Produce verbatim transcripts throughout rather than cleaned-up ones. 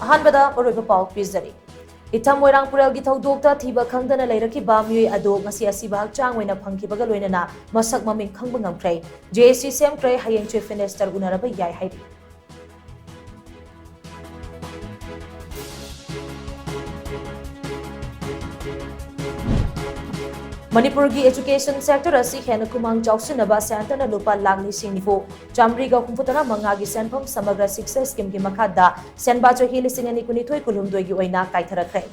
ꯑꯍꯥꯟꯕꯗ ꯑꯔꯣꯏꯕ ꯄꯥꯎ ꯄꯤꯖꯔꯤ꯫ ꯏꯊꯝ ꯃꯣꯏꯔꯥꯡ ꯄꯨꯔꯦꯜꯒꯤ ꯊꯧꯗꯣꯛꯇ ꯊꯤꯕ ꯈꯪꯗꯅ ꯂꯩꯔꯛꯈꯤꯕ ꯃꯤꯑꯣꯏ ꯑꯗꯨ ꯉꯁꯤ ꯑꯁꯤꯕ ꯍꯛꯆꯥꯡ ꯑꯣꯏꯅ ꯐꯪꯈꯤꯕꯒ ꯂꯣꯏꯅꯅ ꯃꯁꯛ ꯃꯃꯤꯡ ꯈꯪꯕ ꯉꯝꯈ꯭ꯔꯦ꯫ ꯖꯦ ꯑꯦ ꯁꯤ ꯁꯦꯝꯈ꯭ꯔꯦ, ꯍꯌꯦꯡ Chief Minister ꯎꯅꯔꯕ ꯌꯥꯏ ꯍꯥꯏꯔꯤ꯫ ꯃꯅꯤꯄꯨꯔꯒꯤ education sector ꯑꯁꯤ ꯍꯦꯟꯅ ꯈꯨꯃꯥꯡ ꯆꯥꯎꯁꯤꯟꯅꯕ centreꯅ ꯂꯨꯄꯥ ꯂꯥꯈ ꯂꯤꯁꯤꯡ ꯅꯤꯐꯨ ꯆꯥꯃꯔꯤꯒ ꯍꯨꯝꯐꯨꯇꯔꯥ ꯃꯉꯥꯒꯤ ꯁꯦꯟꯐꯝ Samagra Shiksha Schemeꯒꯤ ꯃꯈꯥꯗ ꯁꯦꯟꯕꯥ ꯆꯍꯤ ꯂꯤꯁꯤꯡ ꯑꯅꯤ ꯀꯨꯟꯅꯤꯊꯣꯏ ꯀꯨꯟꯍꯨꯝꯗꯣꯏꯒꯤ ꯑꯣꯏꯅ ꯀꯥꯏꯊꯔꯛꯈ꯭ꯔꯦ꯫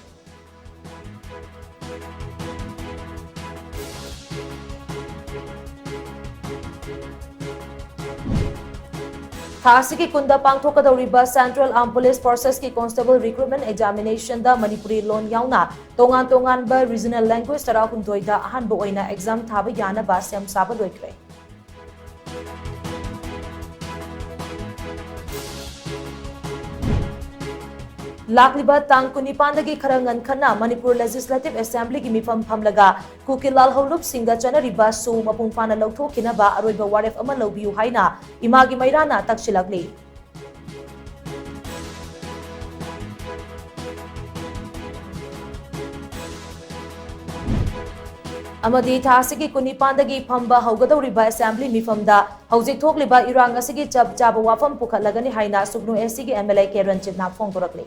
ꯊꯥ ꯑꯁꯤꯒꯤ ꯀꯨꯟꯗ ꯄꯥꯡꯊꯣꯛꯀꯗꯧꯔꯤꯕ Central Armed Police Forcesꯀꯤ Constable Recruitment Examinationꯗ Manipuri ꯂꯣꯟ ꯌꯥꯎꯅ ꯇꯣꯉꯥꯟ ꯇꯣꯉꯥꯟꯕ regional language ꯇꯔꯥꯍꯨꯝꯗꯣꯏꯗ ꯑꯍꯥꯟꯕ ꯑꯣꯏꯅ exam ꯊꯥꯕ ꯌꯥꯅꯕ ꯁꯦꯝ ꯁꯥꯕ ꯂꯣꯏꯈ꯭ꯔꯦ꯫ ꯂꯥꯛꯂꯤꯕ ꯇꯥꯡ ꯀꯨꯟꯅꯤꯄꯥꯟꯗꯒꯤ ꯈꯔ ꯉꯟꯈꯠꯅ ꯃꯅꯤꯄꯨꯔ Legislative Assemblyꯒꯤ ꯃꯤꯐꯝ ꯐꯝꯂꯒ ꯀꯨꯀꯤ ꯂꯥꯜꯍꯧꯂꯨꯞꯁꯤꯡꯗ ꯆꯠꯅꯔꯤꯕ ꯁꯨ ꯃꯄꯨꯡ ꯐꯥꯅ ꯂꯧꯊꯣꯛꯈꯤꯅꯕ ꯑꯔꯣꯏꯕ ꯋꯥꯔꯦꯞ ꯑꯃ ꯂꯧꯕꯤꯌꯨ ꯍꯥꯏꯅ ꯏꯃꯥꯒꯤ ꯃꯩꯔꯥꯅ ꯇꯛꯁꯤꯜꯂꯛꯂꯤ꯫ ꯑꯃꯗꯤ ꯊꯥ ꯑꯁꯤꯒꯤ ꯀꯨꯟꯅꯤꯄꯥꯟꯗꯒꯤ ꯐꯝꯕ ꯍꯧꯒꯗꯧꯔꯤꯕ Assembly ꯃꯤꯐꯝꯗ ꯍꯧꯖꯤꯛ ꯊꯣꯛꯂꯤꯕ ꯏꯔꯥꯡ ꯑꯁꯤꯒꯤ ꯆꯞ ꯆꯥꯕ ꯋꯥꯐꯝ ꯄꯨꯈꯠꯂꯒꯅꯤ ꯍꯥꯏꯅ ꯁꯨꯒꯅꯨ ꯑꯦꯁ ꯁꯤꯒꯤ ꯑꯦꯝ ꯑꯦꯜ ꯑꯦ ꯀꯦ ꯔꯟꯖꯤꯠꯅ ꯐꯣꯡꯗꯣꯔꯛꯂꯤ꯫